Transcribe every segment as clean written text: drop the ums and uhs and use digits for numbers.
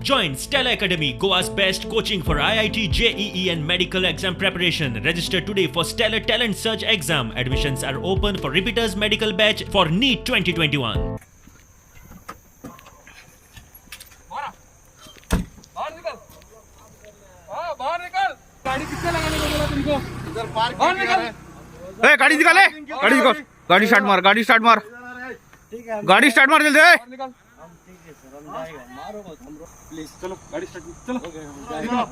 Join Stellar Academy, Goa's best coaching for IIT, JEE, and medical exam preparation. Register today for Stellar Talent Search exam. Admissions are open for repeaters medical batch for NEET 2021. बाहर निकल, हाँ बाहर निकल। गाड़ी किसने लगाने को बोला तुमको? बाहर निकल। ए, गाड़ी निकाले, गाड़ी निकाल, गाड़ी स्टार्ट मार, गाड़ी स्टार्ट मार, गाड़ी स्टार्ट मार जल्दी ए। बाहर निकल। प्लीज चलो गाड़ी स्टार्ट, चलो निकलो।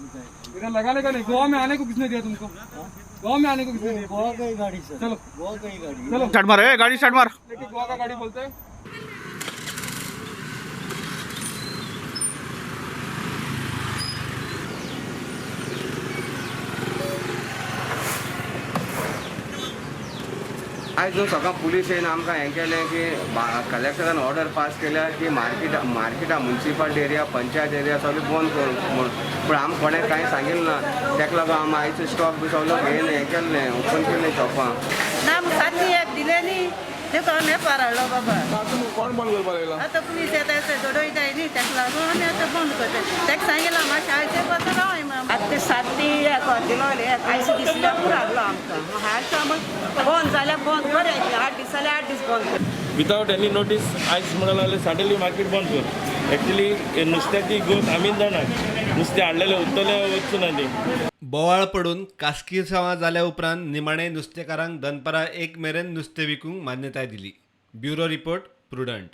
इधर लगाने का नहीं। गोवा में आने को किसने दिया तुमको? गोवा में आने को किसने दिया? गोवा गई गाड़ी सर। चलो। गोवा गई गाड़ी। चलो। स्टार्ट मार ए, गाड़ी स्टार्ट मार। लेके गोवा का गाड़ी बोलते हैं। आयज न्हू सकाळ पुलीस येवन आमकां हें केलें की कलेक्टरान ऑर्डर पास केल्या की मार्केटा मार्केटा मुन्सिपालिटी एरिया, पंचायत एरिया सगळें बंद कर म्हूण. पूण आमकां कोणें कांय सांगिल्लें ना. तेका लागून आमी आयचो स्टॉक बी सगलो घेवन हें केल्लें, ओपन केल्लें शॉपां. ना सारकी एक दिले न्ही तेका आमी हेपार हाडलो बाबा. कोण बंद करपाक लागला? आतां पुलीस येता जोडयताय न्ही, तेका लागून आमी आतां बंद करता. तेका सांगिलां मातशें आयचे पासून रावय. आतां ते साती दिलो आयज दिसल्या पुरो हाडलो आमकां. हाडटा बंद जाल्यार बंद बरें, 8 दीस जाल्यार 8 दीस बंद कर. विदावट एनी नोटीस आयज म्हणून लागले सडनली मार्केट बंद कर. एक्चुली नुस्त्याची गोत आमीच जाणा, नुस्तें हाडलेलें उरतलें वचूं ना ती. बोवाळ पडून कास्किसांवां जाल्या उपरांत निमाणें नुस्तेकारांक दनपारां 1 मेरेन नुस्तें विकूंक मान्यताय दिली. Bureau report, Prudent.